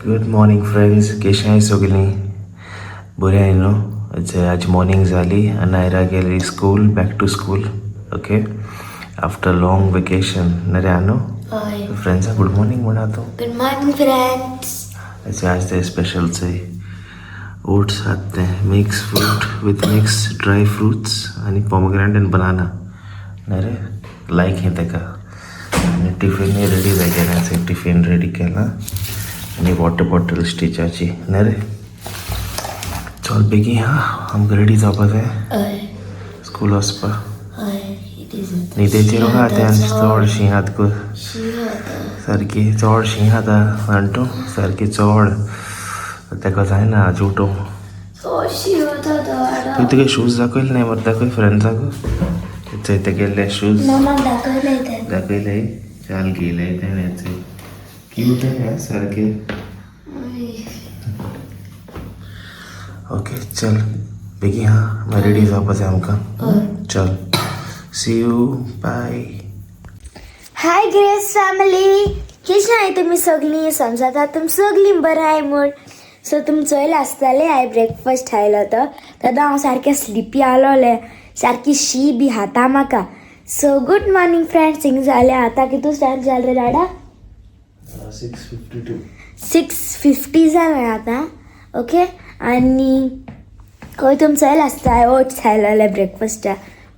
Good morning friends, केशी आहाय सगळीं? बरी आहाय न्हू? आज मॉर्निंग जाली. अनायरा गेली school, back to school, okay, after long vacation. नरे आनो? हय. फ्रेंड्सा गुड मॉर्निंग म्हणा तूं. Good morning friends. अच्छा, आज ते स्पेशल चोय, ओट्स आहात ते mix fruit with mix dry fruits आनी पोमग्रेनेट आनी बनाना. नरे लायक हें तेका. आनी टिफिनूय रेडी जाय, टिफीन रेडी केलां आनी वॉटर बॉटल स्टिचाची. नरे चल बेगीन हा, आमकां रेडी जावपा जाय. हय. स्कूल वचपा. हय, it is. न्हिदेचेर आहा तें चड शीं आतां गो. सारकी चड शीं खाता जाण तूं, सारकी चड तेका जायना आज उठूंक. तुवें तुगे शूज दाखयले नाय मरे? दाखय फ्रेंड्साक. चोय तेगेले शूज. मामा दाखयले ते. दाखयले, काल घेयले तेणें. चोय, क्यूट आहा सारके. ओके, चल बेगीन हा, मागीर रेडी जावपा जाय आमकां. चल, see you, bye. Hi grace family, कशी आहाय तुमी सगळीं? समजता तुमी सगळीं बरें आहाय म्हूण. सो तुमी चोयलें आसतलें हांवें ब्रेकफास्ट खायलो तो. तेन्ना हांव सारकें स्लिपी आलोलें, सारकी शी बी खाता म्हाका. So good morning friends. हिंग जालें आतां कितू टायम जालें रे डाडा? 6:52. 6:50 जालें आतां. ओके, आनी हय, तुमी चोयलें आसता हांवें ओट्स खायलोलें ब्रेकफास्टा.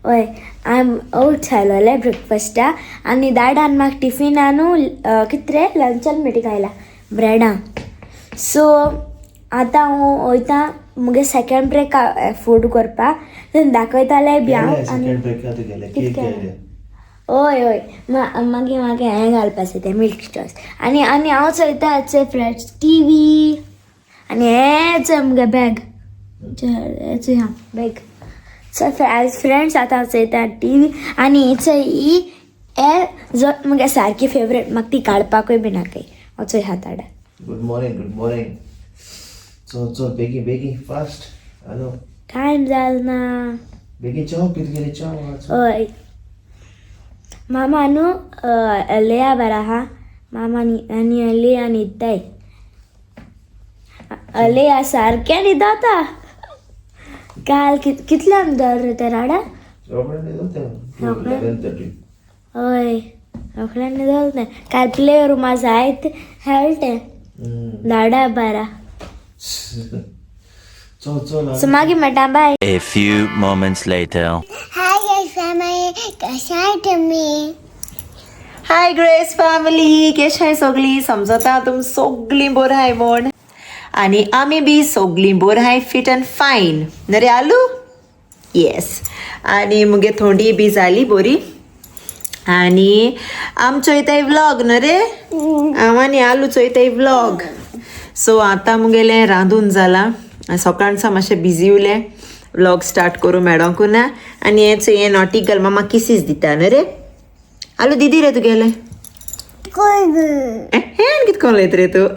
हय, हांवें ओट्स खायलोलें ब्रेकफास्टा आनी दाडान म्हाका टिफिना न्हू कितें रे लंचान मिटी खायला ब्रेडां. सो आतां हांव वयता मुगे सेकेंड ब्रेक फूड करपाक, तेन्ना दाखयतालें बी हांव आनी गेले. कितके? हय हय, मागीर म्हाका हें घालपाचें तें मिल्क स्टॉस. आनी आनी हांव चोयता चोय फ्रेंड्स टीवी आनी हें चोय मुगे बॅग, हें चोय हां बॅग. सो फ्रेंड्स, आतां हांव चोयता टीवी आनी चोय ही हे जो मुगे सारकी फेवरेट, म्हाका ती काडपाकूय बी नाकाय. हांव चोय हाताडा. Good morning, good morning. चल चल, बेगीन बेगीन, फास्ट. हॅलो. टायम जाल ना. बेगीन चाव पीत गेली, चाव. हय मामा, न्हू लेया बरा आहा मामा आनी लेया न्हिदताय. लेया सारकें न्हिदता. काल कितल्यांक न्हिदल रे तें राडा? 11:30. हय, रोखडें न्हिदल तें. काल प्ले रुमा जायत खेळ तें धाडा बारा. चल चल. सो मागीर मेळटा, बाय. A few moments later. Hi guys family, कशा आहे तुम्ही? हाय ग्रेस फॅमिली, केश हाय सगळीं? समजता तुम सगळीं बरों हाय म्हूण आनी आमी बी सगळीं बरों हाय, फिट अँड फायन. नरे आलू? येस. आनी मुगे थोंडी बी जाली बरी आनी आम चोयताय व्लॉग. न्हू रे, हांव आनी आलू चोयताय व्लॉग. सो आतां मुगेलें रांदून जालां. सकाळचा मातशें बिजी उरलें, व्लॉग स्टार्ट करूं मेळोंकू ना. आनी हें चोय, हें नॉटी गर्ल मामा किसीस दिता. न्हू रे आलू? दिदी रे तुगेलें? स्कूल. हें कितें कोण उलयत रे तूं?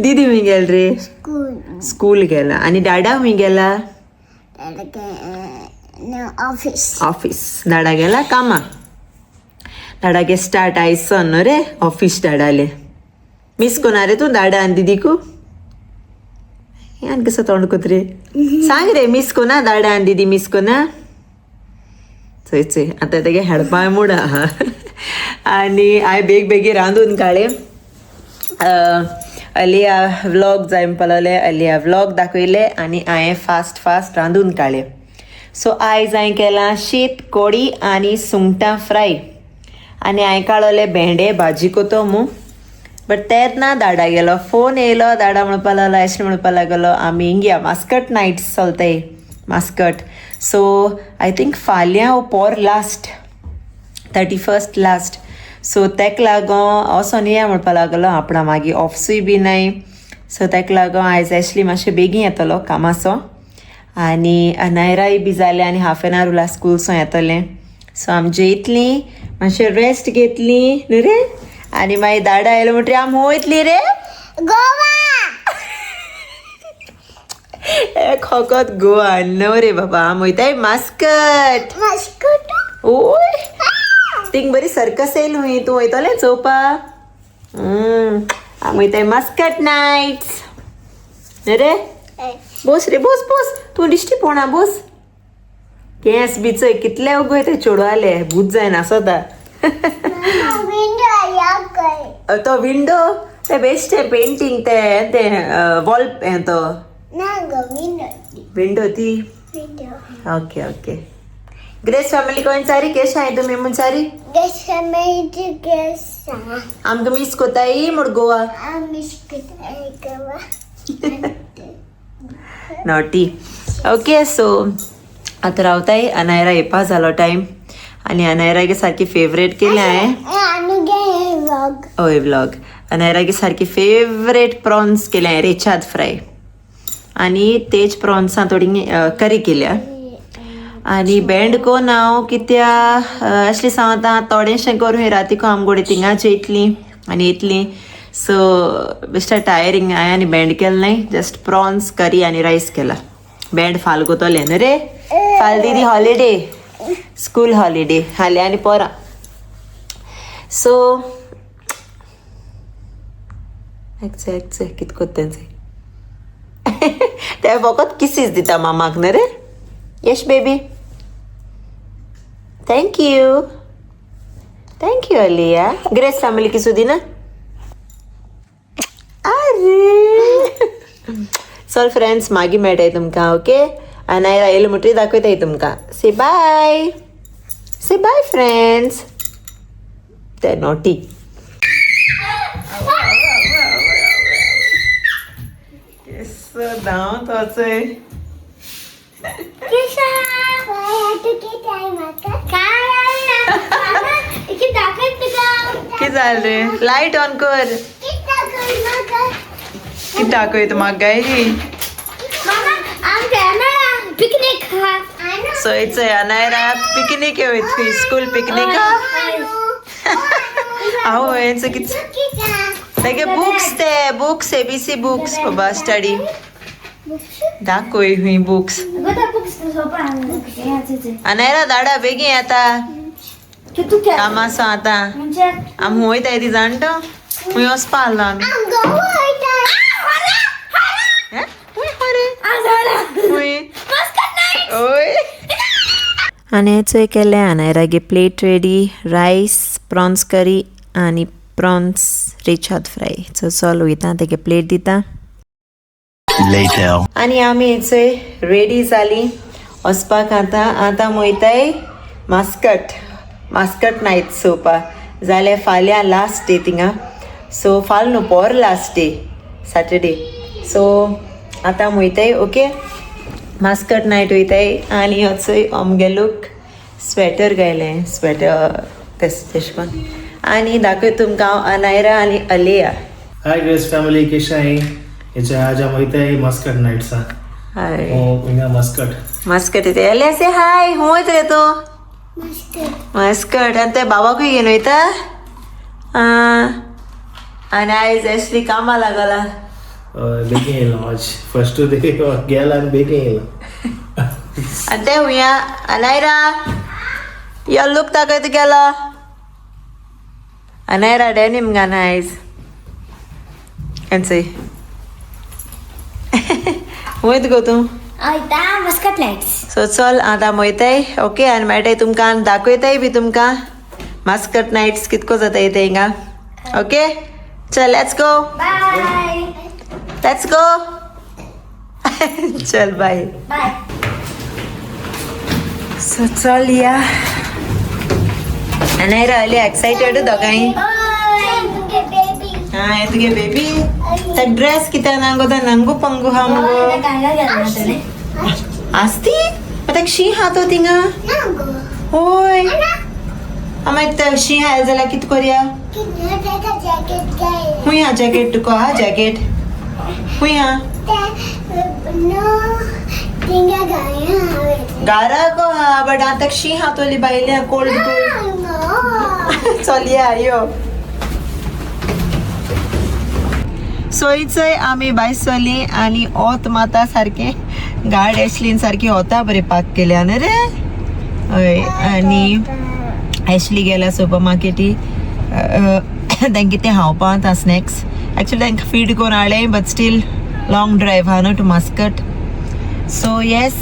दीदी खंय गेल रे? स्कूल. स्कूल गेला. आनी डाडा खंय गेला? ऑफिस. ऑफिस. डाडा गेला कामा. डाडागे स्टार्ट आयज सन न्हू रे ऑफिस. डाडाले मिस कोना रे तूं डाडा आनी दिदीकू? हें आनी कसो तोंड कोत रे? सांग रे, मिस कोना डाडा आनी दिदी? मिस कोना? चोय चोय, आतां तेगे हेडपाय मूड आहा. आनी हांवें बेग बेगीन रांदून काडलें. अलिया व्लॉग जाय म्हणपा लागलें, अलिया व्लॉग दाखयले आनी हांवें फास्ट फास्ट रांदून काडलें. सो आयज हांवें केलां शीत, कोडी आनी सुंगटां फ्राय आनी हांवें काडलें भेंडे भाजी कोतो मू. बट तेंच ना, दाडा गेलो फोन येयलो. दाडा म्हणपा लागलो, अशें म्हणपा लागलो, आमी हिंग मास्कट नायट्स चलताय, मास्कट. सो I think फाल्यां वो पोर लास्ट, 31st last. सो तेक लागोन वचोन या म्हणपा लागलो आपणा. मागीर ऑफिसूय बी नाय. सो तेका लागोन आयज एशली मातशें बेगीन येतलो कामाचो आनी अनायराय बी जालें आनी हाफ एन our उरला स्कूलसो येतलें. सो आमी जेयतलीं, मातशें रेस्ट घेतली न्हू रे, आनी मागीर दाडा आयलो म्हणटरी आमी वयतली रे. गोवा. खकत गोवा न्हू रे बाबा, आमी वयताय मास्कट. मस्कट. ओय, थिंग बरी सर्कस येयल हुंय, तूं वयतलें चोवपा? आमी वयताय मस्कट नायट्स. रे बोस रे, बोस बोस, तूं दिश्टी पोवना बोस. केंस बी चोय कितले उगय ते चेडवाले, भूत जायना सोदा. तो विंडो ते बेस्ट पेंटींग ते ते वॉल तो विंडो ती. Okay okay. ग्रेस फॅमिली कोण सारी केश आहे तुम्ही म्हण सारी? आमकां मिस कोताय म्हण गोवा. नॉटी. ओके, सो आतां रावताय. अनायरा येवपा जालो टायम आनी अनायरागे सारकी फेवरेट केलें हांवें. हय व्लॉग. अनायरागे सारकी फेवरेट प्रॉन्स केले हांवें, रेचाद फ्राय, आनी तेज प्रॉन्सां थोडी करी केल्या. आनी बेंड कोन हांव कित्या असलें सांग आतां थोडेशें करून रातीको आमगोडे थिंगा जेयतलीं आनी येतलीं. सो बेश्टा टायरींग हांवें आनी बेंड केलें नाय, जस्ट प्रॉन्स करी आनी रायस केला. बेंड फाल कोतोलें न्हू रे, फाल दीदी हॉलिडे, स्कूल हॉलिडे हाल्या आनी पोरां. सो एक्चे कित कोत्ता तेंचे ते फकत किसीस दिता मामाक न्हू रे. Yes baby, thank you, thank you Aliya. Grace family किसू दिना. अरे चल फ्रेंड्स, मागीर मेळटाय तुमकां. ओके, आनी आयला येयलें म्हणटरीर दाखयताय तुमकां. Say bye, say bye friends. ते नॉटी. धांवत वचय. कितें जालें रे? लायट ऑन कर. कितें दाखयता म्हाका काय? चोय चोय अनायरा पिकनीक वयता, स्कूल पिकनीक. हांव हेंच कितें तेगे बुक्स, ते बुक्स एबीसी बुक्स बाबा स्टडी दाखय हुंय बुक्स. अनायरा दाडा बेगीन येता, काम आसा आतां. आमी वयताय ती जाण तो खंय वचपा आसलो आमी. आनी चोय केलें अनायरागे plate ready, rice, prawns curry आनी प्रॉन्स रेचाद फ्राय. सो चल वयता तेगे प्लेट दिता. आनी आमी चोय रेडी जाली वचपाक. आतां आतां वयताय मस्कट, मस्कट नायट चोवपा. जाल्यार फाल्यां लास्ट डे थिंगा. सो फाल न्हू, पोर लास्ट डे सॅटरडे. सो आतां वयताय. ओके, मस्कट नायट वयताय. आनी चोय आमगे लूक, स्वेटर घायलें, स्वेटर तेश कोन. आनी दाखय तुमकां हांव अनायरा आनी अलिया. हाय ग्रेस फॅमिली, केश आहे हेच्या आज आम वयताय मस्कट नायट्सा. हाय. हिंगा मस्कट. मस्कट येते. अलिया से हाय. हूं वयता रे तूं मस्कट? आनी ते बाबाकूय घेवन वयता. आनी आयज एशली कामां लागला. बेगीन येयलो आज, फर्स्ट डे गेला आनी बेगीन येयलो. आनी ते हुंया अनायरा यो लूक दाखय तुगेलो. अनायरा डेनीम घाना आयज. चोय वयत गो तूं. Muscat lights. सो चल आतां वयताय. ओके, आनी मेळटाय तुमकां आनी दाखयताय बी तुमकां मस्कट नायट्स कितको जाता ते हिंगा. ओके चल, let's go. Bye. Let's go. चल बाय. बाय. सो चल या. अनायरा अली एक्सायटेड दोगांय. हा, हे तुगे बेबी त्या ड्रेस कित्याक ना गो, नंगू पंगू हा मगो. आसती ताका शी हा तो थिंगा. होय, मागीर ते शी आयले जाल्यार कितें करया? खूंय हा जॅकेट तुका? हा जॅकेट खूंय हा? गारा गो हा, बट आतां शी हा तोली बायले कोल्ड कोल्ड. चल या यो. सोयचय आमी भायर सरली आनी ओत माता सारकें गाड एशलीन सारकी ओता बरें पाक केल्या न्हू रे. हय, आनी एशली गेल्या सुपर मार्केटी, तेंकां कितें खावपा आतां स्नॅक्स. एक्चुअली तांकां फीड करून हाडलें, बट स्टील लॉंग ड्रायव्ह हा न्हू टू मास्कट. सो येस,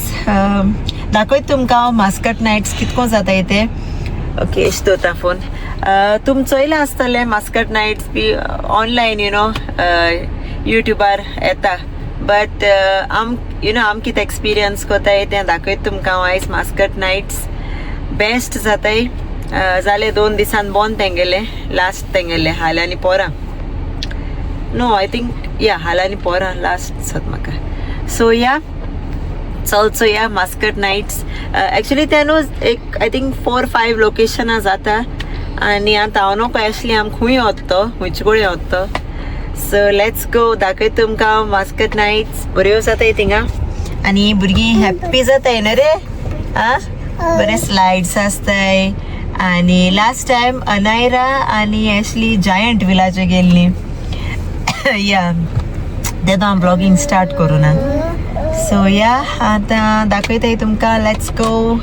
दाखयत तुमकां हांव मास्कट नायट्स कितको जाताय ते. ओके, एश दवरता फोन. तुम चोयलां आसतलें Muscat nights be online, you know, युट्यूबार येता, बट आम you know आम कितें एक्सपिरियन्स कोताय तें दाखयत तुमकां हांव आयज. मास्कट नायट्स बेस्ट जाताय. जाले 2 दिसान बंद तेंगेलें, लास्ट तेंगेलें हाल आनी पोरां. नो, I think या हाल आनी पोरां लास्ट दिसत म्हाका. सो या, चल चोया मास्कट नायट्स. एक्चुली ते न्हू एक I think 4-5 लोकेशनां जाता आनी आतां हांव न्हू खंय आसली, आम खूंय वत तो, खुंयचे कडेन वत तो. सो let's go, दाखयत तुमकां मास्कट नायट्स. बऱ्यो जाताय थिंगा आनी भुरगीं हॅप्पी जाताय न्हू रे. आं, बरे स्लायड्स आसताय. आनी लास्ट टायम अनायरा आनी एशली जायंट विलाचे गेल्ली. या, तेदो हांव ब्लॉगींग स्टार्ट करूं ना. सो या, आतां दाखयताय तुमकां. Let's go.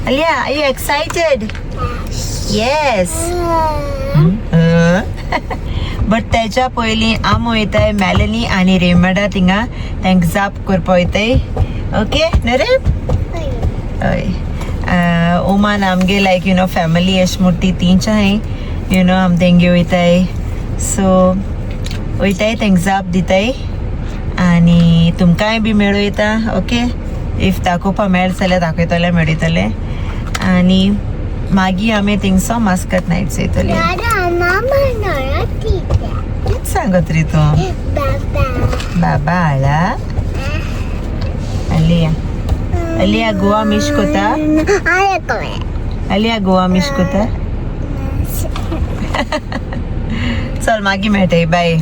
Aliya, are you excited? Yes. But तेच्या पयलीं आम वयताय मेलनी आनी रेमडा थिंगा तांकां जाप करपा वयताय. ओके न्हू रे? हय. ओमान आमगे लायक you know family अशें म्हूण ती तींच आहाय, you know, आम तेंगे वयताय. सो वयताय तांकां जाप दिताय आनी तुमकांय बी मेळूं येता. ओके, if दाखोवपा मेळत जाल्यार दाखयतलें, मेळयतलें. आनी मागीर आमी थिंगसो मास्कट नायट्स येतली. कितें सांगत रे तूं? बाबा आला. अलिया, अलिया गोवा मिश कोता. अलिया गोवा मिश कोता. चल मागीर मेळटाय, बाय.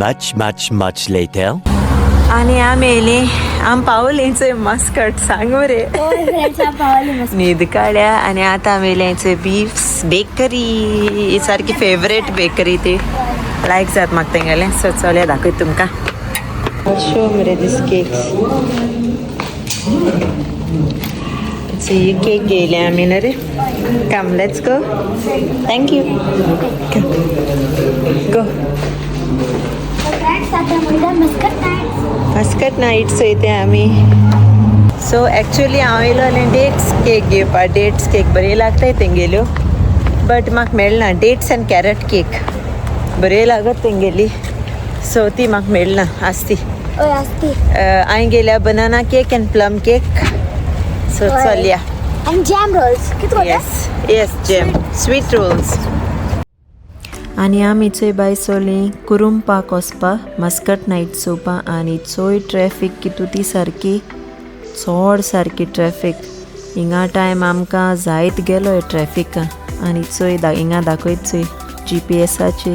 Much, much, much later. आनी आमी येयलीं, आम पावलीं चोय मस्कट. सांगू रे, न्हीद काडल्या आनी आतां आमी येयलीं चोय बीफ्स बेकरी. सारकी फेवरेट बेकरी ती, लायक जात म्हाका तेंगेलें. सो चलया, दाखयत तुमकां. शो मरे दीस केक्स. ही केक घेयली आमी न्हू रे. Come, let's go. Thank you. Go. Muscat nights वयता आमी. सो एक्चुली हांव येयलोलें डेट्स केक घेवपा. डेट्स केक बरी लागताय तेंगेल्यो, बट म्हाका मेळना. डेट्स एंड कॅरट केक बरी लागत तेंगेली, सो ती म्हाका मेळना आसती. हांवें गेल्या banana cake and plum cake. So चलया. आनी जॅम रोल्स कितें? Yes yes, jam sweet rolls. आनी आमी चोय बाय सोली कुरुंपाक वचपा, मस्कट नायट चोवपा. आनी चोय ट्रॅफीक कितू ती सारकी, चोड सारकी ट्रॅफीक. हिंगा टायम आमकां जायत गेलो ट्रॅफिका. आनी चोय हिंगा दाखयत चोय जीपीएसाचे.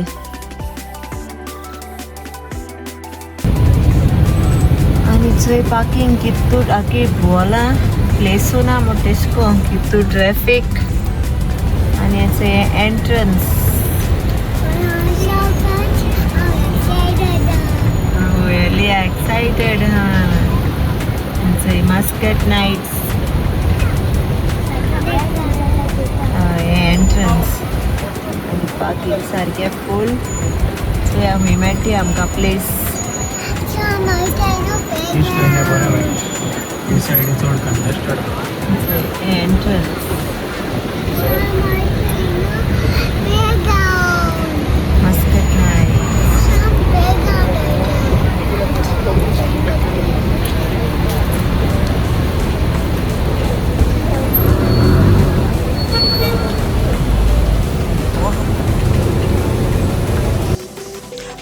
आनी चोय पार्किंग कितू आखे भोला प्लेसू ना म्हूण तेशको कितू ट्रॅफीक. आनी हें entrance. Really excited, huh? It's a Muscat Nights entrance. आनी पार्किंग सारकें फूल. सो आमी मेळटी आमकां प्लेस. Entrance Muscat night.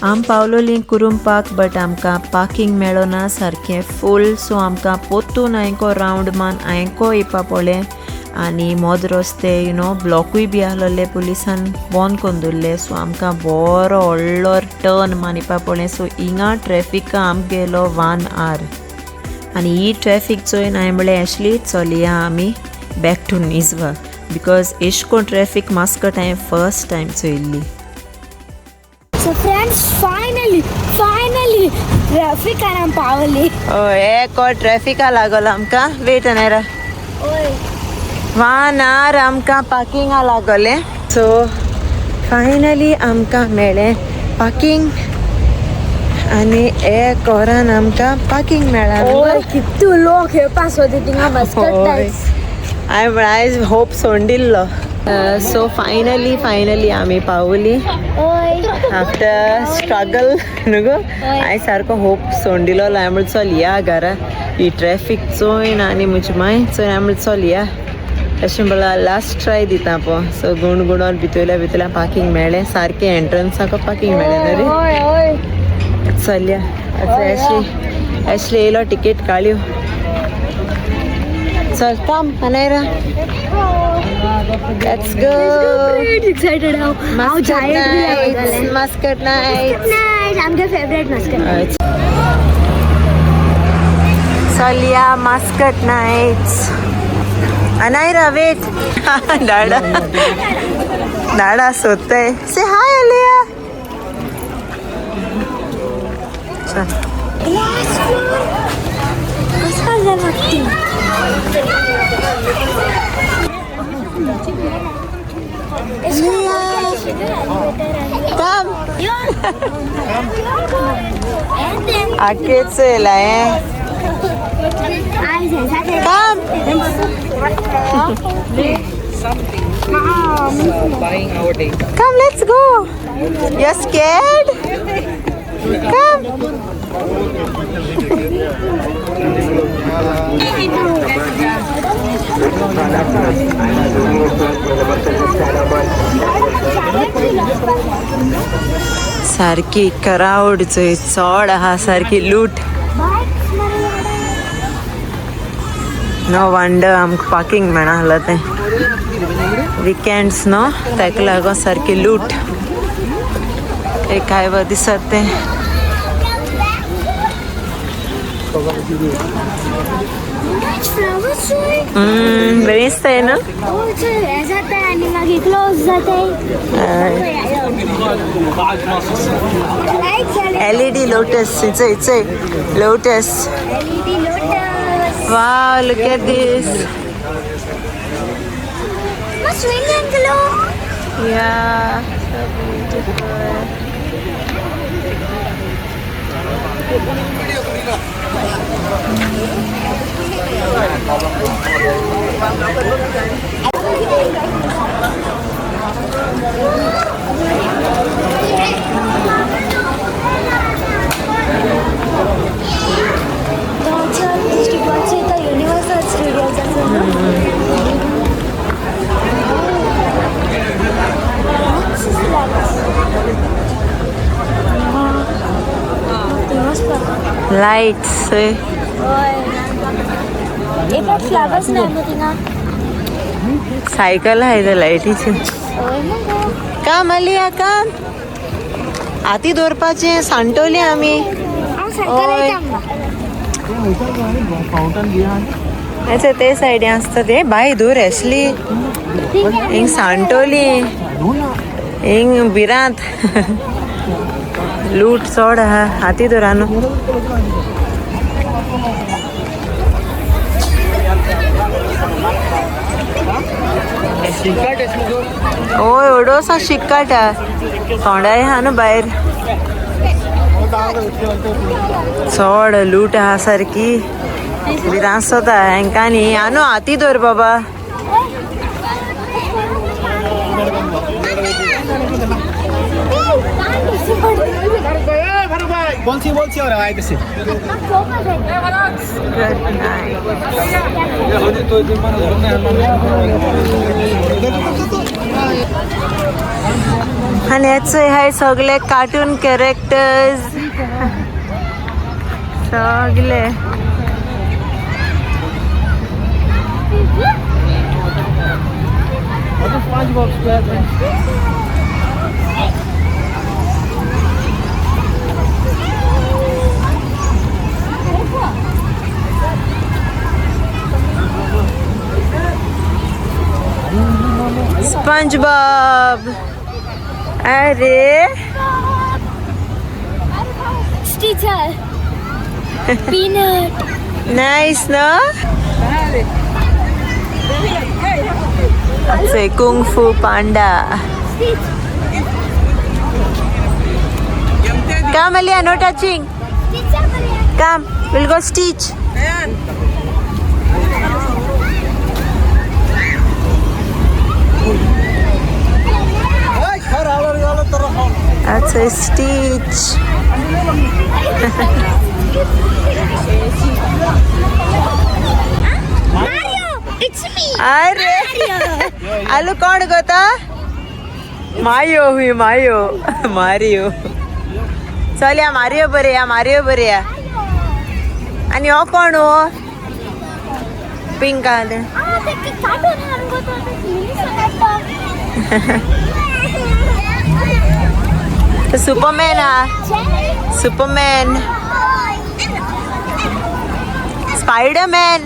आम पावलोली कुरुंपाक, बट आमकां पार्किंग मेळना, सारकें फूल. सो आमकां पोत्तून हांयको रावंड मान हांयको येवपा पडलें. आनी मोद रस्ते you know ब्लॉकूय बी आहलोले, पुलिसान बंद करून दवरले. सो आमकां बरो व्हडलो टर्न मान येवपा पडलें. सो हिंगा ट्रॅफिका आम गेलो 1 आवर. आनी ही ट्रॅफिक चोयन हांवें म्हणलें एशली चलया आमी बॅक टू निजवा because एश कोन ट्रॅफिक मास्कट हांवें फर्स्ट टायम चोयल्ली. सो फ्रेंड्स फायनली फायनली ट्रॅफिकान आमी पावली. हय एक ट्रॅफिका लागलो आमकां. वेट अनायरा, ओय 1 hour आमकां पार्किंगा लागलें. सो फायनली आमकां मेळ्ळें पार्किंग आनी एक वरान आमकां पार्किंग मेळ्ळां. ओय कितू लोक येवपा सोदी थिंगा मस्कट नायट्स. हांवें आयज होप सोडून दिल्लो. सो फायनली फायनली आमी पावली ओय आफ्टर स्ट्रगल न्हू गो. हांवें सारको होप सोडून दिलो. हांवें म्हणलें चल या घरा, ही ट्रॅफीक चोयन आनी म्हजी मांय चोयन. हांवें म्हणलें चल या, अशें म्हणल्यार लास्ट ट्राय दिता पळय. सो गुणगुणोन भितरल्या भितरल्या पार्किंग मेळ्ळें, सारकें एंट्रन्साक पार्किंग मेळ्ळें न्हू रे. ओय ओय चलया आतां एशली एशली येयलो टिकेट काडल्यो. चल come Anayra, let's go. Excited हांव. हांव जायंट बी लागलें. मस्कट नायट्स नायट आमगे फेवरेट मस्कट. चलया मस्कट नायट्स. अनायरा वेट, डाडा डाडा सोदताय. से हाय अलिया. चल ग्लास फ्लोर कसा जाला ती. कम आकेच येयला हें. Come. Come, let's go. You're scared? Come. सारकी क्राउड चोय चड आहा, सारकी लूट. नो वंडर आमकां पार्किंग मेळना तें. विकेंड्स न्हू ताका लागून सारकी लूट. एक काय बरें दिसत तें. बरें दिसताय न्हू. आनी मागीर क्लोज जाताय. LED lotus, it's a lotus. LED lotus. Wow, look at this. Swing angle. Yeah, so beautiful. Universal Studios आसा न्हू. Lights. हय एक फ्लावर्स ना मग थिंगा. सायकल आहे लायटीचे. हय मगो. काम आलिया काम. आती दवरपाचें सांटोली आमी. हांव सायकल हय. येता आमकां. अच्छा ते सायडीन आसता ते बाय दूर एसली हिंग सांटोली हिंग भिरांत लूट चड आहा. हाती दवरा न्हू. ओय एवढोसो शिक्काट आहा कोंडाय आहा न्हू भायर. चड लूट आहा सारकी भिरांत सोता हेंकां न्ही. आनू हाती दवर बाबा. বলছি বলছি ওরা আইতেছে. आनी हे चोय हाय सगळे कार्टून कॅरेक्टर्स सगळे. SpongeBob. अरे टीचर पीनट. नाईस ना? Kung Fu Panda. Come, Alia, no touching. Come, we'll go Stitch. That's a Stitch. Mario, it's me. अरे आलू कोण गोता? मायो हुई मायो मारियो. चल या मारियो बरे या मारियो बरे या. आणि हो कोण हो पिंक आले? सुपरमॅन हा, सुपरमॅन, स्पायडरमॅन.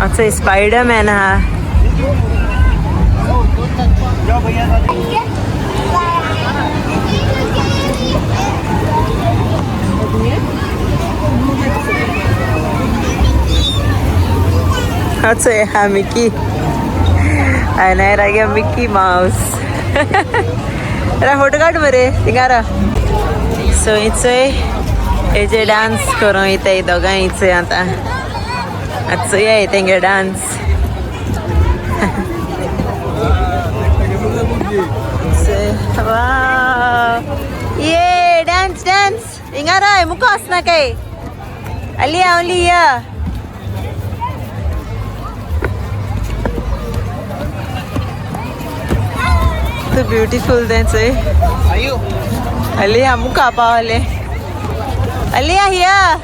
अच्छा स्पायडरमॅन हा. अच्छा हा मिकी आणि राग्या मिकी माऊस. फोटो काढ बरे थिंगारा. सो इचय हेजे डान्स करूं येताय दोगांय इचय आतां. आतां चोया तेंगे डान्स. ये डान्स डान्स हिंगा मुको आसना काय अलिया ओनली या. So beautiful dance eh. Alia मुका पावले. Alia here.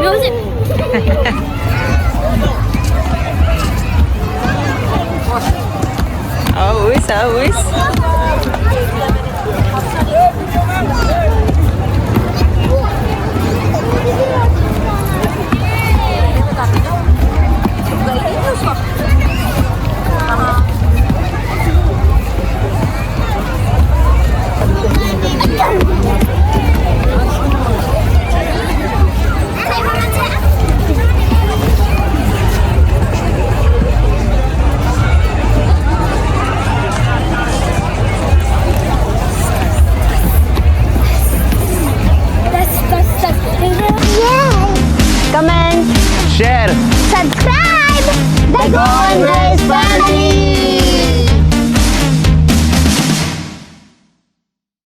Music. Always, always. Comment, share, subscribe. The Golden Family.